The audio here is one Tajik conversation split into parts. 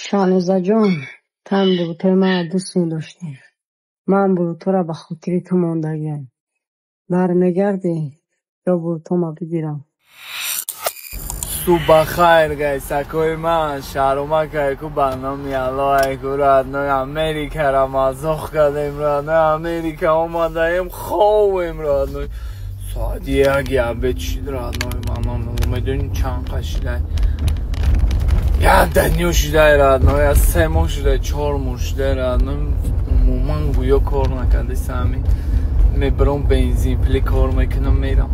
Шаҳнозаҷон, тан бурутои маро дӯст медоштӣ. Ман бурутора ба хотири ту мондагиам. Бармегардӣ ё бурутома бигирам? Субҳ гайсакои ман, шаҳромак айку ба номи Аллоҳ айку родной Америкара мазоқ кардем, родной Америка омадаем, ховем, родной. Соати 1 обед шид, родной, ман медонӣ чанд қа шидай? Як дунё шидай, родной, я 3 моҳ шидай, 4 моҳ шидай, родной, умуман гӯё кор накардеса ҳамин. Мебарам бензин, пули кор мекунам, мерам.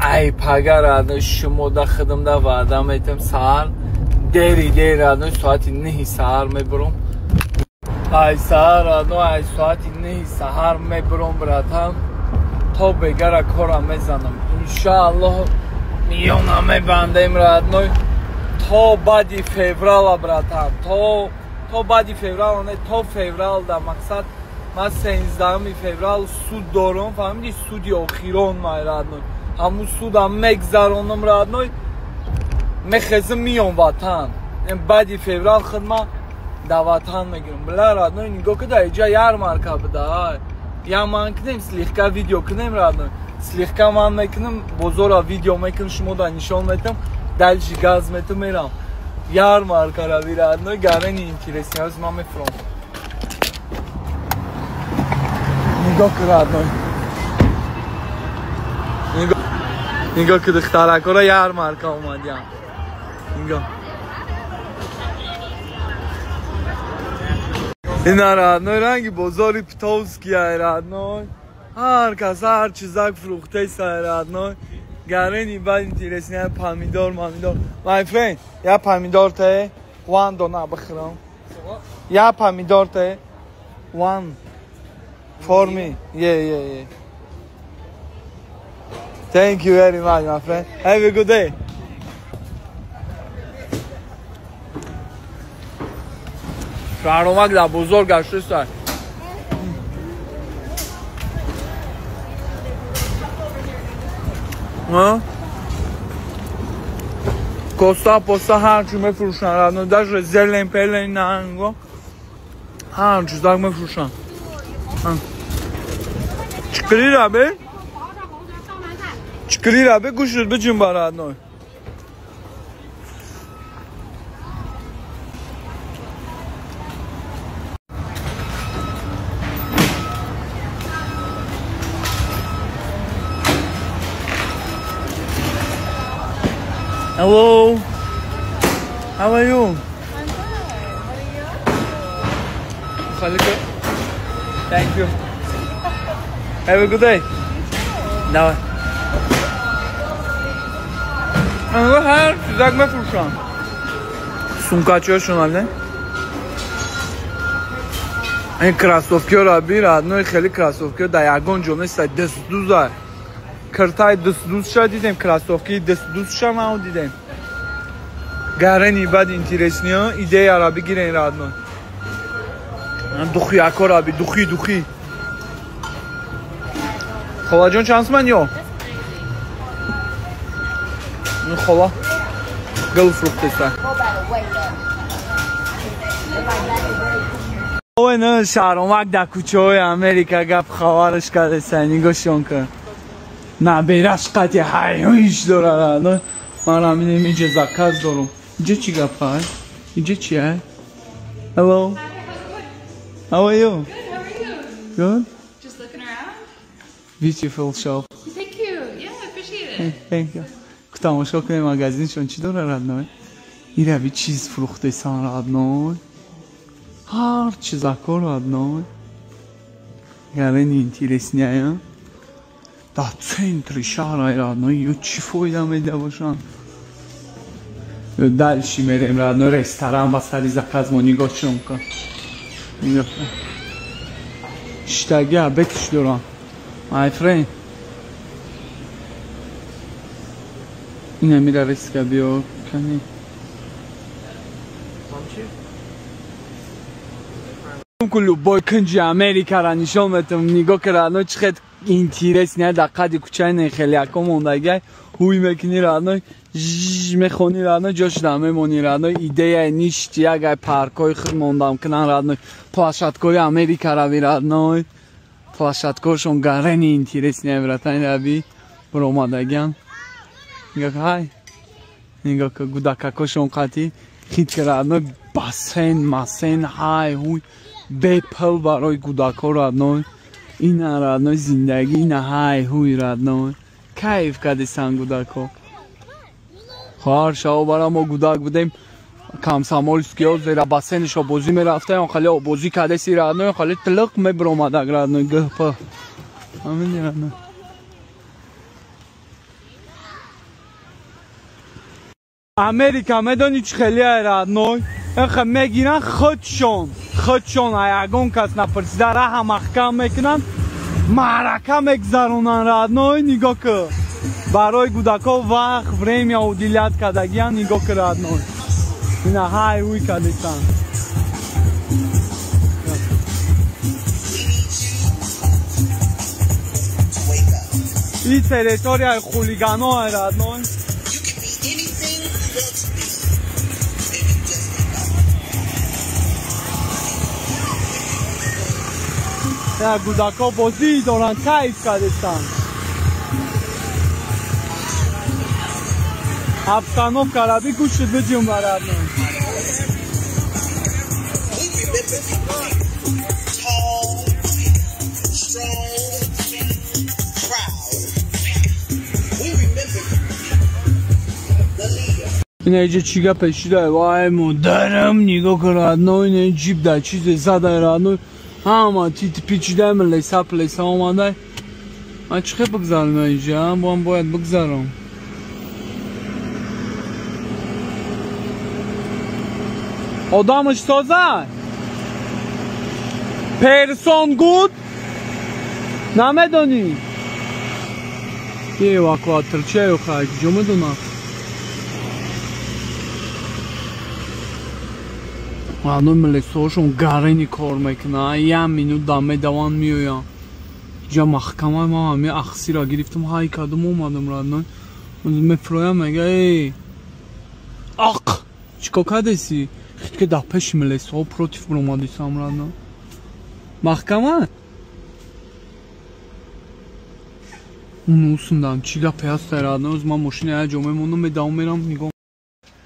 Ай пага родной, шумо да худам да ваъда метам, саҳар дери дер родной, соати 9 саҳар мебарам. Ай саҳар родной, ай соати 9 саҳар мебарам, братан, то бегара корам мезанам. Иншааллоҳ миёна мебандем, родной, то баъди феврала, братан, то баъди феврала, не, то феврал да мақсад ман 13 феврал суд дорам, фаҳмидӣ, суди охирон май, родной. Ҳамун судам мегзаронам, родной, мехезам миём ватан. Баъди феврал худма да ватан мегирам. Бля, родной, нигоҳ куда, иҷа ярмарка буда. Я ман кунем, слегка видео кунем, родной. Слегка ман мекунам, бозора видео мекунам, шумо да нишон метам, дальше газ метам, мерам. Ярмарка рави, родной, гарени интересный, ҳоз ман мефурам. Нигоҳ кун, родной. Нигоҳ ки духтаракора ярмарка омадиям. Нигоҳ. Ина родной ранги бозори Птовский ай, родной. Ҳар кас ҳар чизак фурӯхтеса, родной. Гарени бад интересный помидор, мамидор. My friend, я помидор те, one дона бихӯрам. Я помидор те, one for me. Yeah, yeah, yeah. Thank you very much, my friend. Have a good day. Шаҳромак дар бозор гаштеста. Коста поста ҳарчи мефурӯшанд, родной, даже зелен пелен наанго ҳар чизак мефурӯшанд. Чикрира бе? Чикрира бе гӯшт биҷунба, родной. Hello. How are you? I'm good. How are you? Thank you. Have a good day. Давай. Ҳар чизак мефурӯшанд. Сумкачиҳошон але? Ин кроссовкиҳоро би, родной, хеле кроссовкиҳо дар ягон ҷо нест, дастдуза. Киртаи дастдузша дидем, кроссовкии дастдузша нао дидем. Гарени бад интересниё, идеяро бигирен, родной. Духиякора би, духи, духи. Холаҷон чанд суман ё? Хола гул фурӯхтеса. Ой, на шаҳромак дар кӯчаҳои Америка гап хабараш кардеса, нигоҳшон кун. Набераш қати ҳайҳуиш дорад. Ман ҳаминем инҷа заказ дорам. Инҷа чӣ гап ҳай? Инҷа чи ҳай? Hello. How are you? Good, how are you? Good. Just looking around. Beautiful shop. Thank you. Yeah, I appreciate it. Thank you. Тамошо кунем магазиншон чӣ дора, родной? Ирави чиз фурӯхтесан, родной. Ҳар чизако, родной. Гарени интересняя. Дар центри шаҳр, ай, родной, ё чӣ фоида медиа бошанд? Дальше мерем, родной, ресторан ба сари заказ мо нигоҳ кун. Нигоҳ кун. Иштаги обедш дорам. My friend. Ина мира резка биё кани. Ку любой кунҷи Америкара нишон метам, нигоҳ ки родной чӣ хел интересный дар қади кӯчаи не хеле яко мондагиай, ҳуй мекунӣ родной, жж мехонӣ родной, ҷошда мемонӣ родной, идеяи ништи ягай паркҳои худ мондам кунан родной, площадкҳои Америка рави родной, площадкҳошон гарени интересный братан рави баромадагиан. Нигоҳ ҳай, нигоҳ ки гудакакошон қатӣ хит ки родной, бассейн масейн ҳай ҳуй бепул барои гудакҳо родной, ина родной зиндагӣ, ина ҳай ҳуй родной, кайф кардисан гудакҳо. Хоҳар шаво бара мо гудак будем, комсомольскиҳо зера бассейншо бозӣ мерафтаем, хеле бозӣ кардеси родной, хеле тилиқ мебиромадак родной гпа. Амин родной. Америка медонӣ чӣ хеле родной? Инха мегиранд худшон, худшон ягон кас напурсида раҳа маҳкам мекунанд, маърака мегзаронанд родной, нигоҳ ки барои гудакҳо вақт время уделять кардагиян, нигоҳ ки родной. Ина ҳай ҳуй кардисан. Ин территорияи хулиганоа родной. Гудакҳо бозӣ доранд, кайф кардистанд. Обстановка раби гӯшт бидиём барадно. Ина иҷа чӣ гапе шуда? Вай модарам, нигоҳ кун родной, ина ҷип дар чизе зада родной. Ҳама тити пичидаем, леса плеса омадай. Ман чӣ хел бигзарам инҷа? Ман бояд бигзарам. Одамаш тоза? Person good? Намедонӣ? Эвакуатор чия охай, куҷо медонам? Родной милисҳошон гарени кор мекунанд, як минут дам медаванд меоянд. Иҷа маҳкама ман ҳами ахсира гирифтам, ҳай кардам омадам родной. Мефроям мега эй ақ чикор кардеси? Хит ки дар пеши милисҳо против биромадисам родной. Маҳкама? Унусундам чӣ гапе ҳаста родной? Ман мошина як ҷо мемонам, медавам мерам нигоҳ.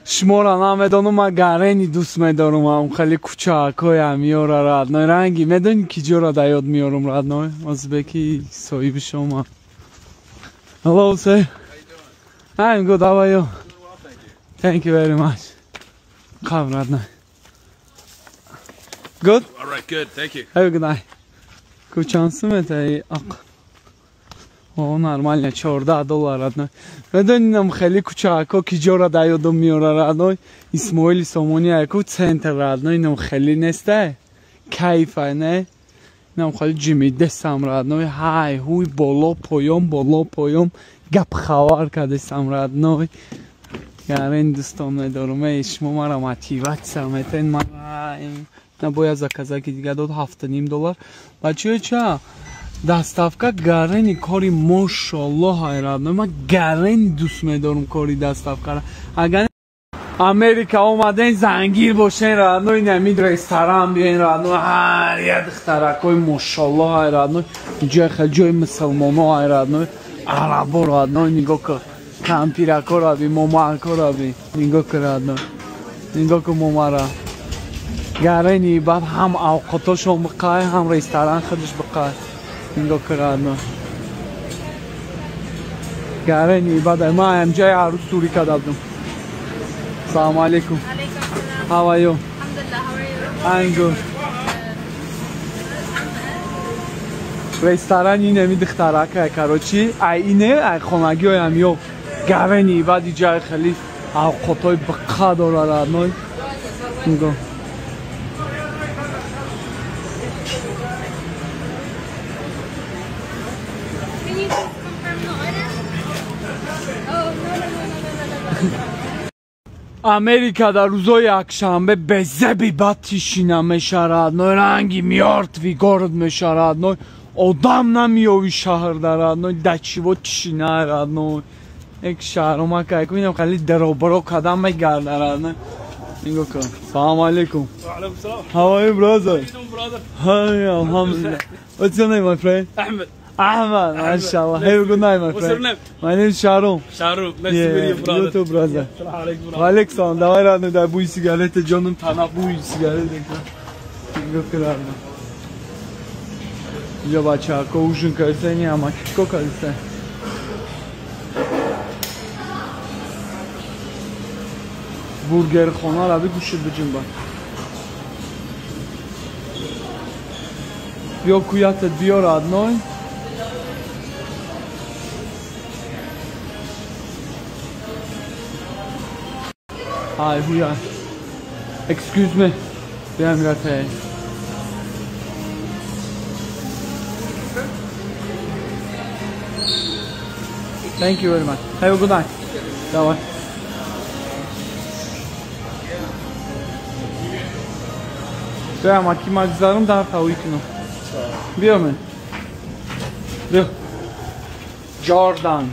Шуморо намедонам, ман гарени дӯст медорам, ам хеле кӯчаакҳои ҳамиёра родной. Ранги медонӣ ки ҷоро дар ёд меорам родной? Озбеки соҳиби шума. Hello sir. I'm good, how are you? Thank you very much. Come родной. Good? All right, good. Thank you. Have a good night. Кӯчансу метаи ақ. О, нормально, $14 родной. Медонинам хеле кӯчаакҳо ки ҷоро дар ёдам меора родной. Исмоили Сомонӣ яку центр родной, инам хеле нестай. Кайфай, не? Инам хеле ҷимидесам родной. Ҳай, ҳуй, боло, поён, боло, поён. Гап хабар кардесам родной. Гарен дӯстон медорам. Эй, шумо мара мотиватсия метаен. Ман бояд заказаки дига дод $7.5. Бачаё ча? Доставка гарени кори мошаллоҳ родной. Ман гарени дӯст медорам кори доставкара. Агар Америка омаден зангир бошен родной, намид ресторан биёен родной, ҳар як духтаракҳои мошаллоҳ родной, ҷои хел ҷои мусалмоно родной, арабо родной, нигоҳ кун, кампирако раби, момако раби, нигоҳ кун родной, нигоҳ кун момара. Гарени баъд ҳам авқотошон биқай, ҳам ресторан худаш биқай. Нигоҳ кун родной. Гарени баъд ман ҳамҷои арӯс турӣ карда будам. Салому алейкум. How are you? Alhamdulillah, how are you? I'm good. Ресторан инами духтарака, короче, ай ине, ай хонагиҳоям ё гарени баъд иҷои хеле авқотҳои биқа дора родной. Нигоҳ. Can you just confirm the order? Oh, no, no, no, no, no, no, no. Америка дар рӯзои якшанбе безеби бад тишина меша, родной, ранги мёртвый город меша, родной. Одам намеёви шаҳр дар, родной, да чиво тишина, родной. Як шаҳромака инам хеле даробаро кадам мегарда, родной. Нигоҳ кун. Салом алейкум. Wa alaikum salam. How are you, brother? How you doing, brother? Hi, alhamdulillah. What's your name, my friend? Ahmed. Ahmad, mashallah. Have a good night, my What's friend. your name? My name is Sharon. Shahrukh. Nice to meet you, brother. You too, brother. Salam alaikum, brother. Wa alaikum salam. Давай, родной, дай бӯи сигарета, ҷонум тана бӯи сигарета. Нигоҳ кун, родной. Инҷо бачаҳако ужин кардисани, ҳамаки чикор кардисан? Бургерхона раби гӯшт биҷунба. Биё куятат биё, родной. Hi, huya. Excuse me. Биям рате. Thank you very much. Have a good night. Давай. Биям, аки магзарам дар тавӣ кунам. Биё мен. Биё. Jordan.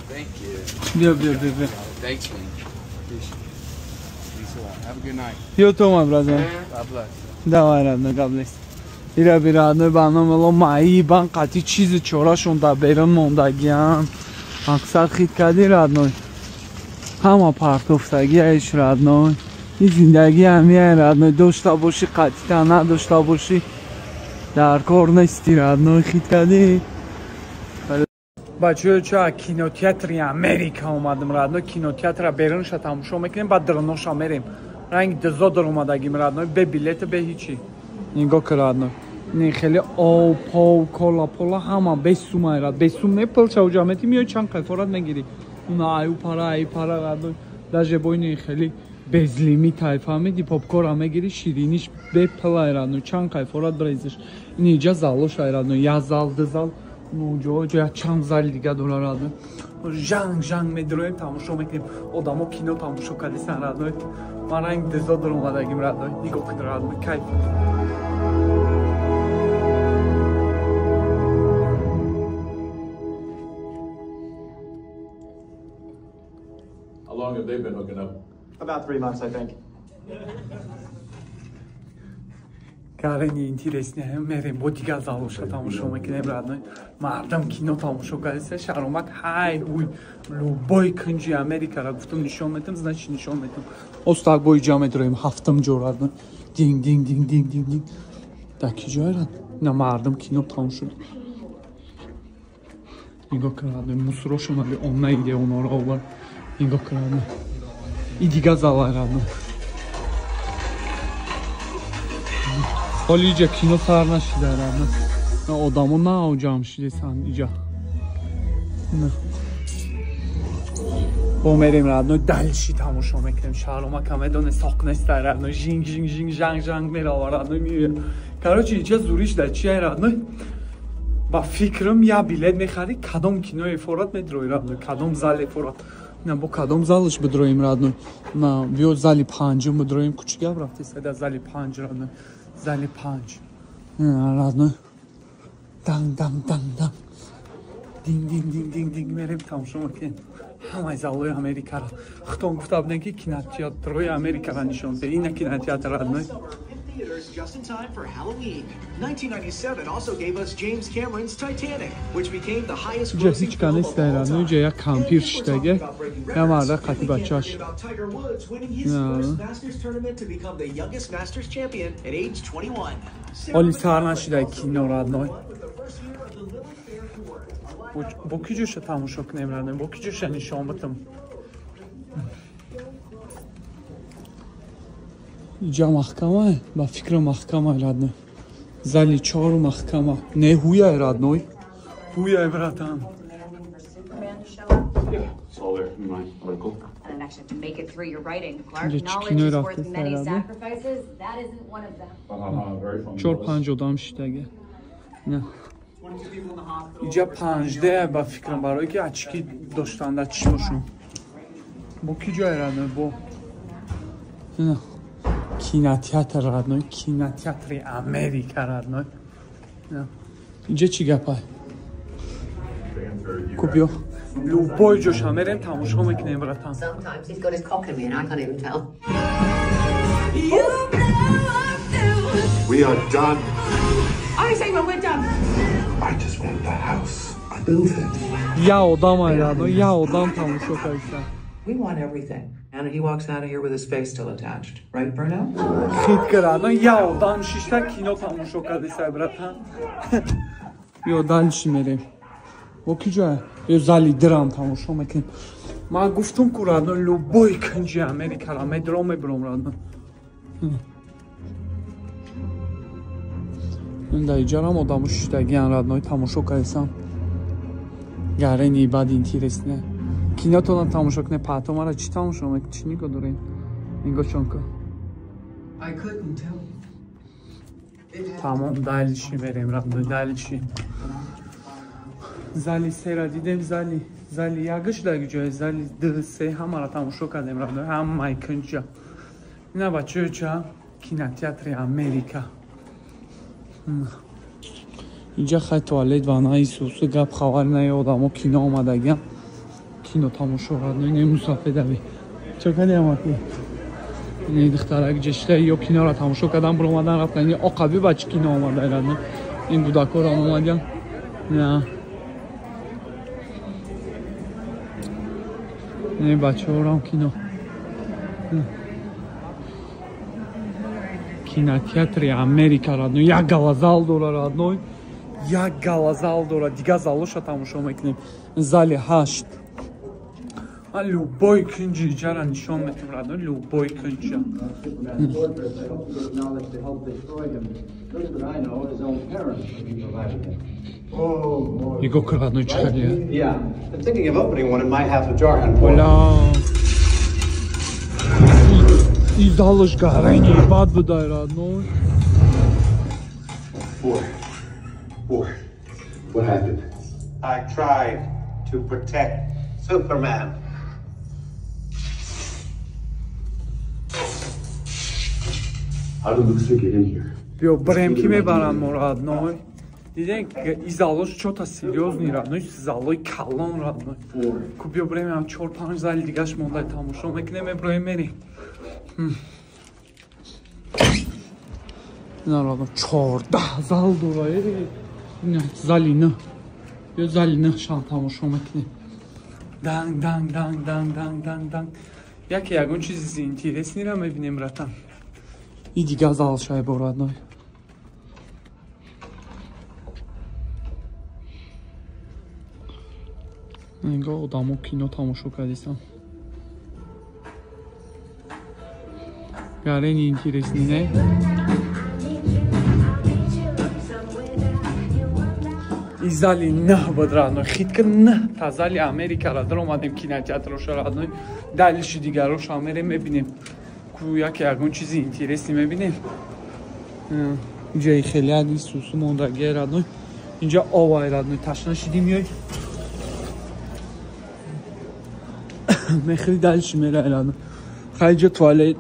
Thank you. Биё, биё, биё, биё. Thanks, man. Appreciate it. Thanks a lot. Have a good night. You too, my brother. God bless. Давай, родной, God bless. Ира би, родной, ба номи маибан қати чизи чорашон дар берун мондагиам. Мақсад хит кардӣ, родной. Ҳама партофтагиаш, родной. Ин зиндагӣ ҳамияй, родной. Дошта бошӣ қатита, надошта бошӣ дар кор нести, родной. Хит кардӣ. Бачаҳо, ча кинотеатри Америка омадем, родной. Кинотеатра берунша тамошо мекунем, баъд даруноша мерем. Ранги дизо дар омадагим, родной, бе билета, бе ҳичи. Нигоҳ кун, родной. Не хеле об, пов, кола, пола ҳама бесум айрад. Бесум не пулша уҷа мети миёй чанд кайфорат мегирӣ. Уна аю пара, ай пара, родной. Даже бо ини хеле безлимит ай, фаҳмиди, попкора мегирӣ, шириниш бепул ай, родной. Чанд кайфорат брезиш. Ини иҷа залош ай, родной. Я зал, ду зал. Ну, ҷо ҷо чанд зали дига дора, родной. Жанг жанг медроем, тамошо мекунем. Одамо кино тамошо кардисан, родной. Ман ранг дизо дар омадагим, родной. Нигоҳ кун, родной, кайф. How long have they been hooking up? About 3 months, I think. Карени интересне, мерем бо дигар залоша тамошо мекунем, родной. Мардам кино тамошо кардиса, шаромак ҳай уй любой кунҷи Америкаро гуфтам нишон метам, значит нишон метам. Остак бо иҷа медроем ҳафтам ҷо, родной. Динг динг динг динг динг динг. Дар ки ҷой, родной? На мардам кино тамошо. Нигоҳ кун, родной, мусорошон али он наиде онҳоро овар. Нигоҳ кун, родной. И дигар зала, родной. Ҳоли иҷа кино сар нашида, родной. Одамо нав ҷамъ шидесан иҷа. Бо мерем, родной, дальше тамошо мекунем. Шаҳромака медоне соқ неста, родной. Жинг жинг жинг жанг жанг мерава, родной, меояд. Короче, иҷа зуриш дар чия, родной? Ба фикрам я билет мехарӣ, кадом киное форат медрои, родной, кадом зале форат. На бо кадом залаш бидроем, родной? На биё зали панҷум бидроем, кучига рафти дар зали панҷ, родной. Зали панҷ. Родной. Данг данг данг данг. Динг динг динг динг динг мерем тамошо мекунем. Ҳамаи залҳои Америкаро. Худтон гуфта будем ки кинотеатрҳои Америкаро нишон диҳем. Ина кинотеатр, родной. Theaters just in time for Halloween. 1997 also gave us James Cameron's Titanic, which became the highest Иҷа grossing ҳеҷ ка film of нест, all родной. time. Иҷа як кампир And if we're шиштага. talking about breaking Я марда records, қати we can't бачааш. forget about Tiger Woods winning his Yeah. first Masters tournament to become the youngest Masters champion at age 21. Ҳоли сар нашида кино, родной. With the first year of the Lilith Fair Tour, a lineup Бо ки ҷоша тамошо кунем, родной? Бо ки ҷоша нишон битам? Иҷа маҳкама, ба фикрам маҳкама, родной. Зали чор маҳкама. Не, ҳуяй, родной. Ҳуяй, братан. Superman to show up. It's all there in my article. And I'd actually have to make it through your writing. Clark, Иҷа чӣ knowledge кино is worth рафтеста, many родной? sacrifices. That isn't one of them. Very funny. Чор панҷ одам шиштага. На. Иҷа 5D ба фикрам барое ки очки доштан дар чишмошон. Бо ки ҷое родной? Бо кинотеатр родной, кинотеатри Америка родной. Инҷа чӣ гапа? Ку биё. Любой ҷоша мерем тамошо мекунем, братан. We are done. I say when we're done. I just want the house. I built it. Я одам айрадно, я одам тамошо кардам. We want everything. And he walks out of here with his face still attached. Right, Bruno? Хит кардно, я одам шишта кино тамошо кардисай, братан. Ё дальше мерем. Бо ки ҷоя? Ё зали драм тамошо мекунем. Ман гуфтум ку родно, любой кунҷи Америкара медром мебуром родно. Дар иҷарам одамо шиштагиан родной тамошо кардисам. Гарени бад интересне. Кинотонам тамошо куне, паҳто мара чӣ тамошо мекунӣ? Чӣ нигоҳ дорем? Нигоҳ кун. Тамом, дальше мерем родной, дальше. Зали сера дидем, зали ягаш дар ҷое, зали д се ҳамаро тамошо кардем родной, ҳамаи кунҷа. Ина бачаё ча кинотеатри Америка. Инҷа хай туалет ванаи сусу гап хабар наи одамо кино омадагиам. Кино тамошо родной, не мусафедави. Чо кардиам аки? Ин духтарак ҷешта ё киноро тамошо кардан буромадан рафтан. Ин оқаби бачи кино омада родной. Ин кӯдакҳоро омадиам. На. Ин бачаҳорам кино. Кинотеатри Америка родной. Як гала зал дора родной. Як гала зал дора. Дига залоша тамошо мекунем. Зали 8. Ман любой кунҷи иҷара нишон метам родной, любой кунҷа. Нигоҳ кун родной чӣ хеле. Ола. И залош гарени бад будай родной. Four. What happened? I tried to protect Superman. How did Lucifer get in here? Биё брем ки мебаранд моро родной. Дидем и залош чота серьёзный родной, залои калон родной. Ку биё брем ам 4-5 зали дигаш мондай тамошо мекунем, меброем мерем. Ина родной 14 зал дора. Ина зали 9. Биё зали 9 шам тамошо мекунем. Данг данг данг данг данг данг данг. Яке ягон чизи интересныйро мебинем, братан. И дига зал шайбо родной. Нигоҳ одамо кино тамошо кардисам. Гарени интересный, не? И зали 9 буд родной. Хитка 9 та зали Америкара даромадем кинотеатроша родной. Дальше дигароша мерем мебинем. Ку яке ягон чизи интересный мебинем. Инҷа хеле ади сусу мондагия родной. Инҷа овай родной ташна шидим ёй. Мехри дальше мерай родной. Хай инҷа туалет.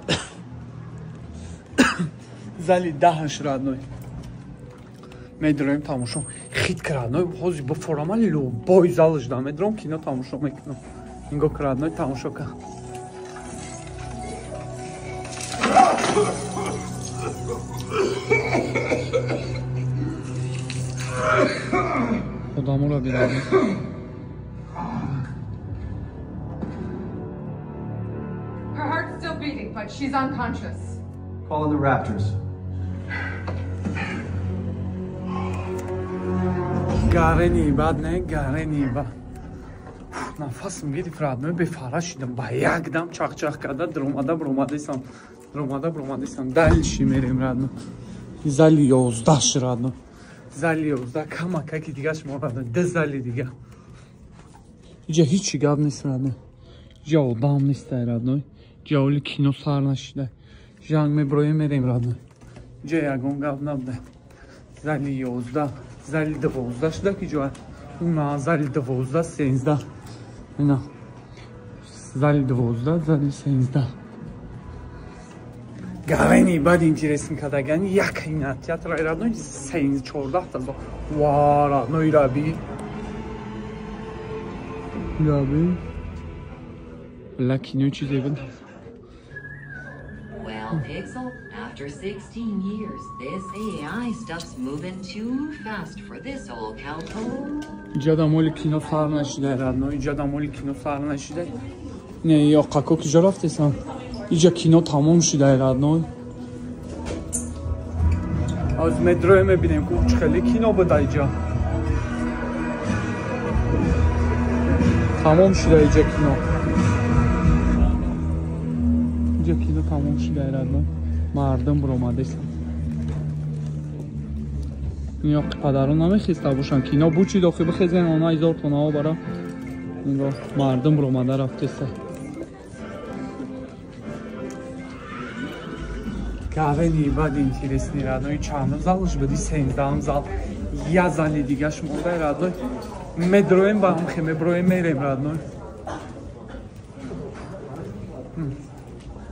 Зали 10 родной. Медроем тамошо. Хит родной, ҳозир бо формали любой залш да медром кино тамошо мекунам. Нигоҳ родной тамошо кун. Одаморо бинам. Her heart's still beating, but she's unconscious. Call in the Raptors. Гарени бад не, гарени бад. Нафасм гирифт родной, бефара шидам. Ба як дам чақ-чақ карда даромада буромадисам. Даромада буромадисам. Дальше мерем родной. Зали 11 родной. Зали 11 камакаки дигаш мо родной. Д зали дига. Иҷа ҳеҷ гап нест родной. Иҷа одам нест родной. Иҷа оли кино сар нашида. Жанг меброем мерем родной. Иҷа ягон гап набуда. Зали 11. Зали 12 шуда ки ҷоа. Уна зали 12, 13. Ина. Зали 12, зали 13. Гавени бад интересен кадагани як ина театр родной 14 та зал. Ва, родной раби. Раби. Ла кино чизе буд. Well, Pixel, after 16 years, this AI stuff's moving too fast for this old cowpoke. Иҷа моли кино сар нашида, родной. Иҷа моли кино сар нашида. Не, ё қако киҷо рафтесан? Иҷа кино тамом шида, родной. Аз метроe мебинем, ку чӣ хеле кино буда иҷа. Тамом шида иҷа кино. Иҷа кино тамом шида, родной. Мардум буромадесан. Ё падарон намехеста бошанд. Кино бучид охи бихезен, она изор тонао бара. Инго мардум буромада рафтеса. Гавени бад интересный, родной. Чандум залш буди? 13 зал. Я зали дигаш монда, родной. Медроем ба ҳам хе меброем мерем, родной.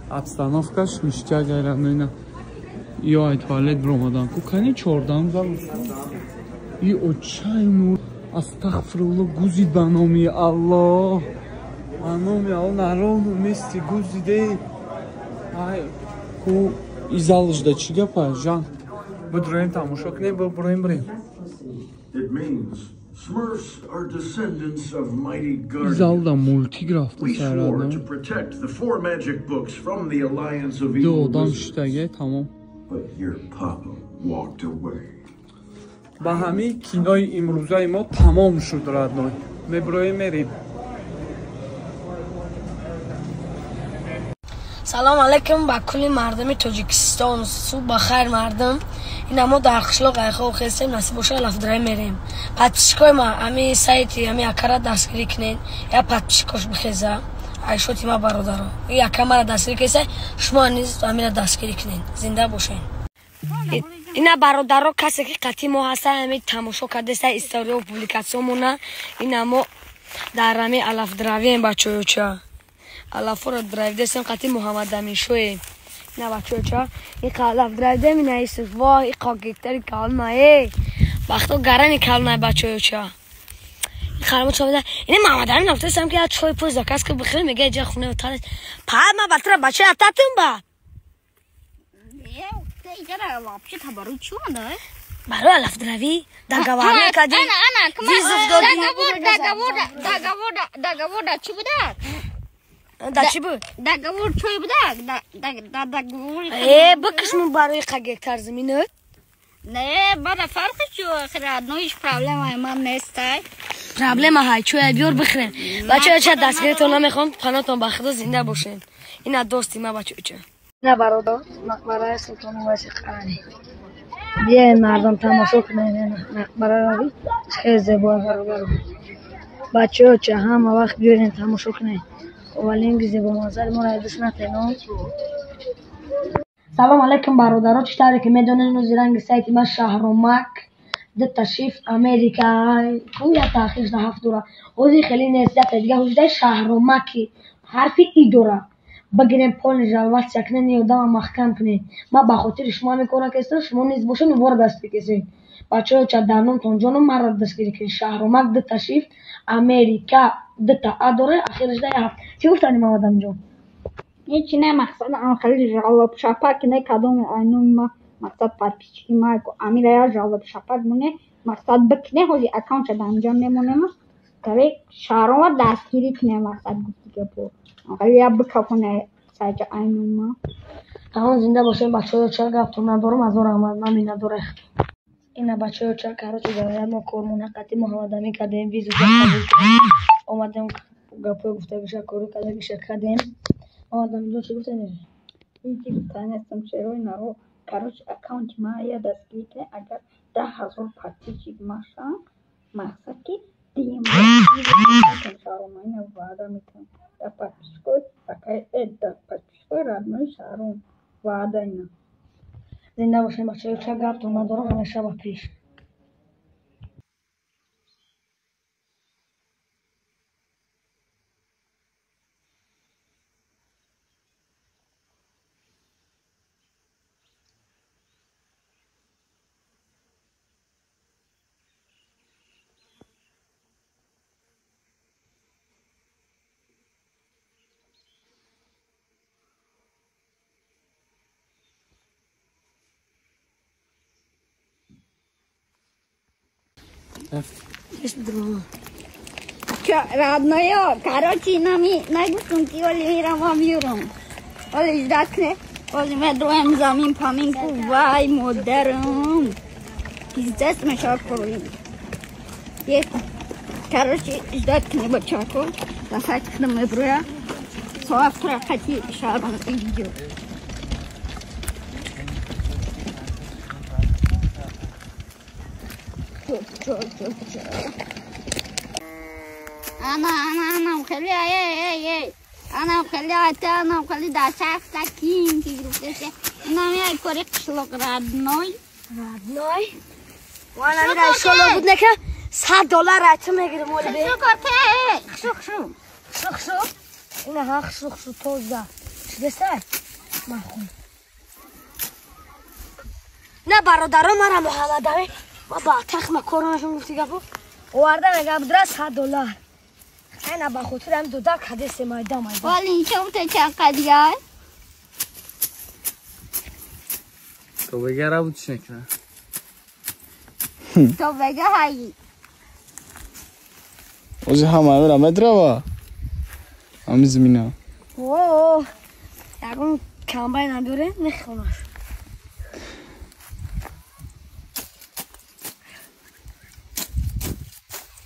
Обстановкаш ништяк, родной. На ё ай туалет бромадан. Ку кани 14 зал. И очай нур. Астағфируллоҳ, гузид ба номи Аллоҳ. Ба номи Аллоҳ нарону мести гузиде. Ай ку изалжда чӣ гапа, жан? Бидроем тамошо кунем, броем брем. It means Smurfs are descendants of mighty guardians. Изалда мультик рафта We swore сар, to protect the four magic books from the alliance of ду evil одам wizards. шидаге, тамом. But your papa walked away. Ба ҳамин кинои имрӯзаи мо тамом шуд, родной. Меброем мерем. Салом алейкум ба кулли мардуми Тоҷикистон. Субҳ ба хайр, мардум. Ина мо дар қишлоқ айхоб хестем, насиб боша лафдрай мерем. Подписчикои ма, ами сайти ами акара дастгирӣ кунед, я подписчикош бихеза. Айшоти ма бародаро. И ака мара дастгирӣ кеса, шумо низ амира дастгирӣ кунед. Зинда бошед. Ина бародаро, касе ки қатъи мо ҳастан, ами тамошо кардеста историё публикатсиомона, ина мо дар ами алафдравием, бачаёча. Алафоро драйвдесем қатъи Муҳаммадаминшоем. Ина бачаёча, ин алаф драйвдем, ина Юсуф, воҳ, и қо гектари калона, э. Вақто гарани калона, бачаёча. Ин қалмо чо меда. Ина Муҳаммадамин афтесам ки я чой пӯз заказ ки бихӯрем, мега иҷа хонаи оталес. Па ма батра бачаи ататум ба. Барои алафдравӣ договор мекардӣ. Визов додӣ. Договор да чӣ будак? Да чӣ буд? Договор чой будак? Да договор. Э, бикиш му барои қа гектар заминат. Не, бада фарқи чӣ охир одноиш проблема ман нестай. Проблема ҳай, чой биёр бихӯрем. Бачаё ча дастгиритон намехоҳам, панотон ба худо зинда бошед. Ина дости ма, бачаё. Ина бародар, мақбараи Султон Увайси Қаранӣ. Биёед мардум тамошо кунед мақбараро, хеле зебо бародар. Бачаё ча ҳама вақт биёед тамошо кунед. Овалинги зебоманзари моро дӯст натено. Салом алейкум бародаро, чӣ тавре ки медонед, нози ранги сайти ма Шаҳромак дута шифт Америка ку я таъхир шуда ҳафт дора. Ҳозир хеле нест, якта дига ҳуҷдаи Шаҳромаки ҳарфи и дора. Бигирем полни жалватсия кунед, ин одама маҳкам кунед. Ман ба хотири шумо ҳамин корро кардам, шумо низ бошед, вора дастгирӣ кесед. Бачаё ча дар номтон ҷоном маро дастгирӣ кунед. Шаҳромак дута шифт Америка дута а дора, ахираш да ҳафт. Чӣ гуфтани Муҳаммадаминҷон? Ҳеҷ не, мақсад ам хеле жалоб шапак не кадоми айноми ма мақсад подписчики ма ку амира я жалоб шапак моне мақсад бикне ҳози аккаунтша дар инҷа мемонем таре шаҳрома дастгирӣ кунем мақсад гуфти гапо хеле я бикапоне сайча айноми ма. Тамом, зинда бошед бачаё, ча гаптон надорам, азор раҳмат, ман миннатдорам. Ина бачаё ча, короче говоря, мо кормона қатъи Муҳаммадамин кардем, визу қабул кардем. Омадем гапҳои гуфтагиша кору кардагиша кардем. Муҳаммадаминҷон чӣ гуфтани? Ҳеҷ гуфтани нестам, шерои наро. Короче, аккаунти ма я дастгирӣ кунед, агар 10 000 подписчик машам, мақсад ки шаҳрома ина ваъда метавон. Дар подписчикои дар подписчикои родной шаҳром ваъда ина. Зинда бошед бачаё, ча гаптон надорам, ҳамеша ба пеш. Родноё, короче, нами нагуфтум ки оли мирам ва миёрам. Оли ждать кне, оли медроем замин паминку, вай модарам. Пиздец мешавад корои. Короче, ждать кне бачако, да сайт худам меброя. Соат рақати шаҳрам видео. Ана, ана, ана, хеле, эй, эй, эй. Ана, хеле, ана, хеле, да шахта ким ки гирифтесе. Ина ми кори қишлоқ родной. Родной? Вана ми шоло буд нека $100 айтым мегирим оли бе. Хшу корте, хшу хшу. Хшу хшу. Ина ха хшу хшу тоза. Шидеса? Махун. На бародаро мара Муҳаммадами. Ма ба тахма коронашон гуфти гапо. Оварда мега будра $100. Ана ба хотир ҳам дода кадесе майда майда. Вали нишон те чақадия? То бега рабут чекна. То бега ҳай. Ози ҳама амира метрава? Ами зимина. О, ягон комбайн набёре нехонаш.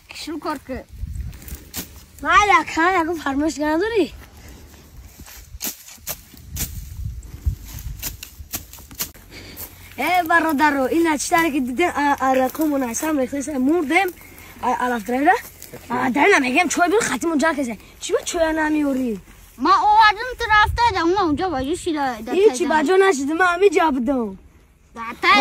Кишу корке. Майла кан ягон фармоиш надорӣ? Э бародаро, ина читаре ки дидем арақумон айсам рехтеса мурдем алафдрайра. Дар намегем чой бир хатимон ҷанг кесе. Чӣ ба чоя намеёрӣ? Ма овардам ту рафта да уна унҷо баҷо шида. Ҳичи баҷо нашида, ман ҳами ҷа будам.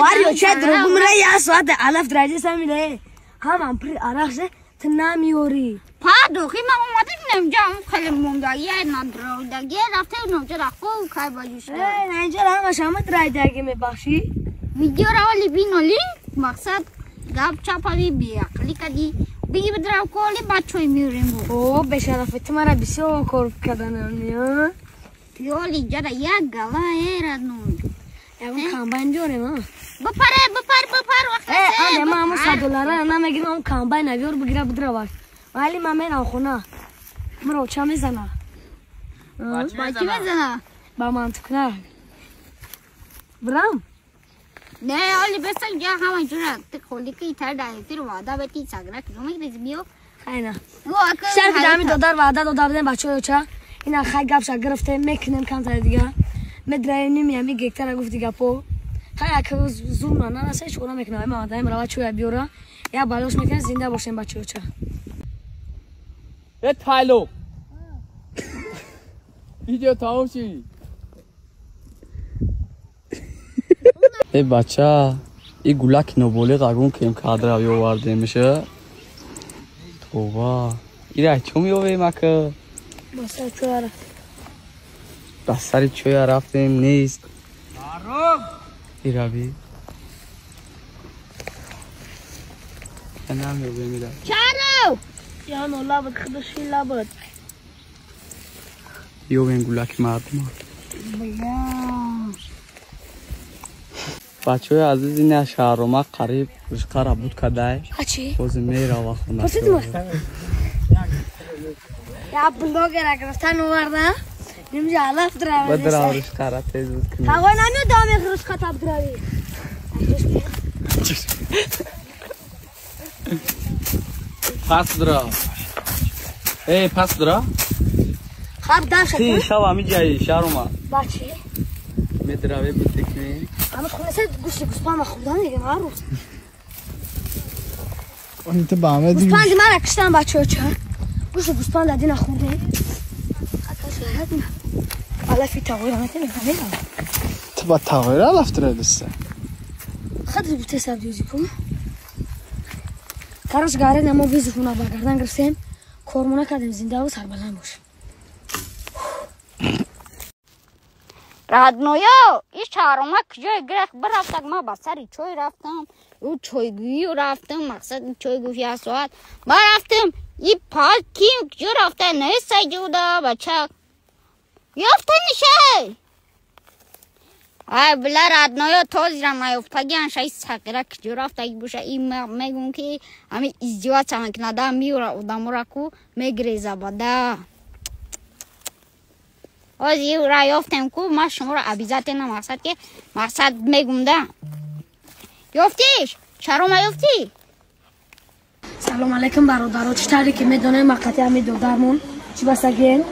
Вариё чай дурогумра як соат алафдрайдеса миле. Ҳамам пир арақ ше ту намеёрӣ. Падохи ман омадам инҷа он хеле мондагӣ надройдагӣ рафта инҷа рафта кай баҷо шида. Э, инҷа ҳамаш ҳама драйдагӣ мебахшӣ. Видео равали биноли мақсад гап чапави беақлӣ кадӣ. Биги бидрав коли бачой меорем. О, бешарафи ту мара бисёр кор карданам, а? Ёли ҷара як гала э родной. Ягон комбайн биёрем, а? Бипар, бипар, бипар вақт. Э, ане ман ҳамон $100 намегирам, ҳамон комбайн биёр бигира бидравад. Вале ман мерам хона. Маро оча мезана. Ба чӣ мезана? Ба мантуқна. Бирам? Не, оли беса ҷа ҳама ҷура ти холи ки тар дар эфир ваъда бети сагра ки мегирез биё. Хайна. Шар ки ҳами додар ваъда дода будем бачаҳои оча. Ина хай гапша гирифтем, мекунем камтар дига. Медраем ними ҳами гектара гуфти гапо. Хай як зур на нараса ҳеч кора мекунам. Ай ман рава чоя биёра. Я балош мекунем, зинда бошем бачаҳои оча. Э тайло. Видео тамом шид. Э бача, и гулаки ноболиғ агон кем кадра ёвардемиша. Това. Ира чо меёвем ака? Ба сари чоя рафтем. Ба сари чоя рафтем нест. Ира би. Намеёвем ира. Чаро? Яно лабад худаши лабад. Ёвем гулаки мардума. Бля. Бачаҳои азиз, ина шаҳрома қариб ришқара буд кадай. Бози мерава хона. Я блогера гирифтан оварда. Нимҷа алаф дравӣ. Бадрав ришқара тез буд кунӣ. Тағой намеёд дами ришқа таб дравӣ. Пас драв. Эй, пас драв. Хаб даша. Ти шава ҳамиҷаи шаҳрома. Бачи? Медраве бутикни. Ама хонаса гӯшти гӯспанд хӯрдан мегам ҳар рӯз. Они ту ба ҳама диги. Гӯспанди мара киштан бачаҳо ча. Гӯшти гӯспанд ади нахӯрдем. Алафи тағойра метем. Ту ба тағойра алаф драдиста. Хад бутеса дюзи кун. Короче, гаре намо визу хуна ба гардан гирифтем. Кормона кардем зинда ва сарбаланд бош. Родноё, ин шаҳрома куҷое гирехт бирафтак, ман ба сари чой рафтам, ӯ чойгӯю рафтам, мақсад чой гуфт як соат. Ман рафтам, и пал ким куҷо рафта, несай ҷуда бачак. Ёфта нишай. Ай, бля, родной, тозира наёфтагиан, шаи сақира киҷо рафтаги боша. И мегум ки ами издеваться мекунада, миёра одамора ку мегреза бада. Ҳозир ра ёфтем ку, ма шуморо обязательно мақсад ки мақсад мегум да. Ёфтиш? Чаро ёфтӣ? Салом алейкум, бародаро. Чӣ таре ки медонем, мақати ами додармон чӣ бастагем?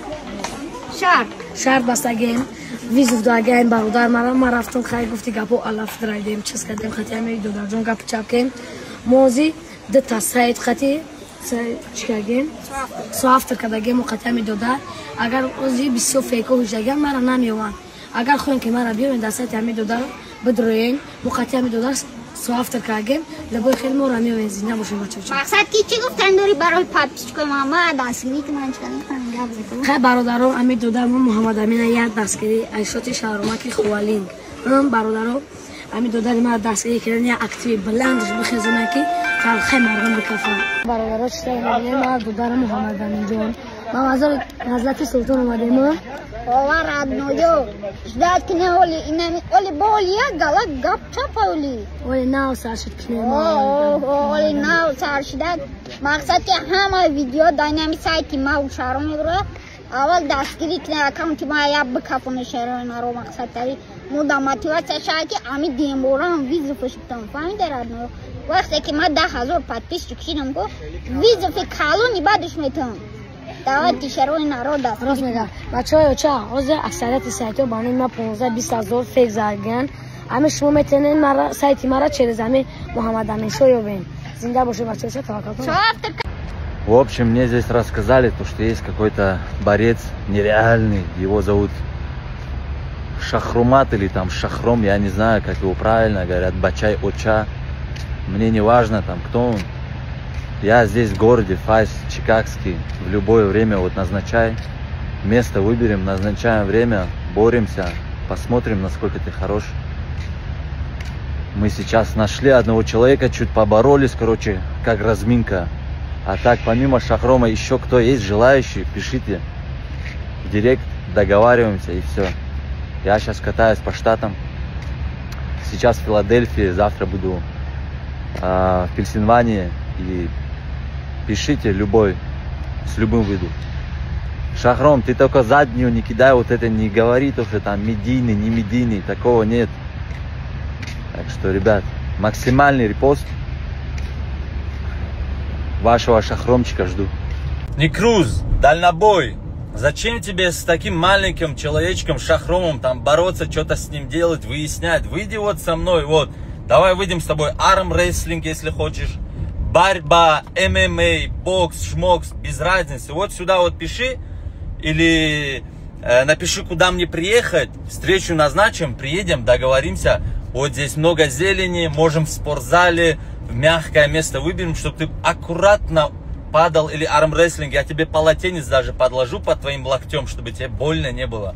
Шарт. Шарт бастагем. Вызов догаем бародар мара, ма рафтум, хай гуфти гапо алаф драйдем, чиз кардем, хати ами додарҷон гап чапкем. Мози дта сайт хати чӣ кардем? Соавтор кардагем мо хати ами додар. Агар ози бисёр фейко ҳушагам мара намеёванд. Агар хоҳем ки мара биёвен, дар сайти ами додар бидроен, мо хати ами додар соавтор кардагем, лабои хеле моро меёвен. Зинда бошем, бачаҳо. Мақсад ки чӣ гуфтан дори барои подписчикои ма? Ма дастгирӣ кунан, чӣ кунан, гап закунам. Хай, бародаро, ами додармо Муҳаммадамина як дастгирӣ айшоти шаҳромаки Хувалинг. Бародаро, ами додари мара дастгирӣ кардан, як активи баландш бихезона ки халқи мардум бикафанд. Бародаро, чӣ мебинем? Ма додари Муҳаммадаминҷон. Ма мазори Ҳазрати Султон омадем. Ова, родной, ждать кине оли инами оли боли як гала гап чапа оли. Оли нав сар шуд кине. Оли нав сар шуда. Мақсад ки ҳама видео дайнами сайти ма шаҳро мебура. Аввал дастгирӣ кине, аккаунти ма як бикафоне шаҳрои наро, мақсад тари мо да мотивация шава ки ами демборам вызов шудам. Фаҳмида, родной? Вақте ки ма 10 000 подписчик шидам ку, вызов и калони бадш метавам. Давайте шарои народ даст. Рост мега. Бачаҳо, ча ҳозир аксарияти сайтҳо ба номи ма 15 20 ҳазор фейк задагиянд. Ами шумо метавонед мара сайти мара через ами Муҳаммадаминшо ёбед. Зинда бошед, бачаҳо, таваккал. В общем, мне здесь рассказали, то, что есть какой-то борец нереальный, его зовут Шахрумат или там Шахром, я не знаю, как его правильно говорят, Бачай Оча. Мне не важно там, кто он. Я здесь в городе Файс, Чикагский, в любое время вот назначай. Место выберем, назначаем время, боремся, посмотрим, насколько ты хорош. Мы сейчас нашли одного человека, чуть поборолись, короче, как разминка. А так, помимо Шахрома, еще кто есть желающий, пишите в директ, договариваемся и все. Я сейчас катаюсь по штатам. Сейчас в Филадельфии, завтра буду в Пенсильвании. И пишите любой, с любым выйду. Шахром, ты только заднюю не кидай, вот это не говори, то, что там медийный, не медийный, такого нет. Так что, ребят, максимальный репост. Вашего Шахромчика жду. Некруз, дальнобой. Зачем тебе с таким маленьким человечком Шахромом там бороться, что-то с ним делать, выяснять? Выйди вот со мной, вот. Давай выйдем с тобой арм-рестлинг, если хочешь. Борьба, ММА, бокс, шмокс, без разницы. Вот сюда вот пиши или напиши, куда мне приехать. Встречу назначим, приедем, договоримся. Вот здесь много зелени, можем в спортзале, в мягкое место выберем, чтобы ты аккуратно падал или армрестлинг. Я тебе полотенец даже подложу под твоим локтем, чтобы тебе больно не было.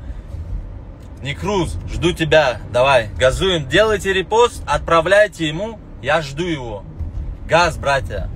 Некруз, жду тебя. Давай, газуем. Делайте репост, отправляйте ему. Я жду его. Газ, братья.